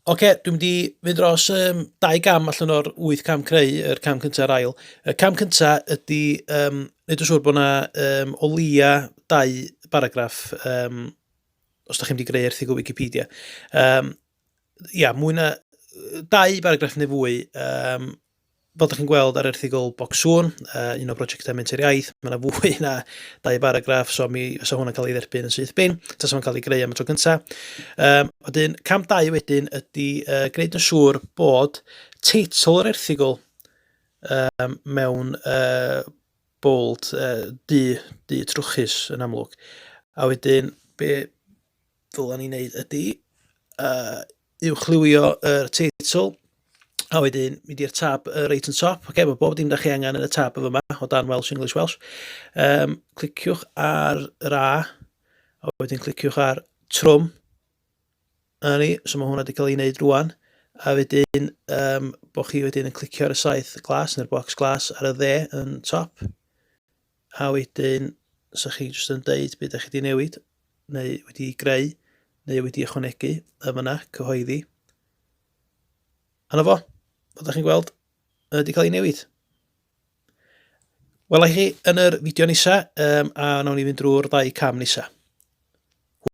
Oce, dwi'n mynd i fynd dros um, dau gam allan o'r wyth cam creu, yr cam cyntaf a'r ail. Y cam cyntaf ydy um, neud yn siŵr bod yna um, o leia dau baragraff um, os da chi'n mynd i greu erthygl Wikipedia. Um, ia, mwy na dau baragraff neu fwy, um, fel ydych chi'n gweld ar erthygl Bocsŵn, uh, un o brosiectau Menter Iaith, mae yna fwy na dau baragraff, so mi fysa hwnna'n cael ei dderbyn yn syth bin, tas o'n cael ei greu am y tro cyntaf. Um, wedyn, cam dau wedyn ydy uh, gwneud yn siŵr bod teitl yr erthygl um, mewn uh, bold, uh, du, du trwchus yn amlwg. A wedyn, be ddylen ni wneud ydy uh, uwchliwio yr teitl, a wedyn mynd i'r tab reit yn top. Okay, mae bob dim da chi angen yn y tab yma, o dan Welsh, English, Welsh. Um, cliciwch ar yr A, a wedyn cliciwch ar trwm. A ni, so mae hwnna wedi cael ei wneud rwan. A wedyn, um, bod chi wedyn yn clicio ar y saeth glas, neu'r box glas ar y dde yn top. A wedyn, so chi jyst yn deud beth ydych chi wedi newid. neu wedi greu, neu wedi ychwanegu yn fyna, cyhoeddi. A na fo, fel ydych chi'n gweld, mae wedi cael ei newid. Wela i chi yn yr fideo nesa, um, a nawn ni fynd drwy'r ddau cam nesa.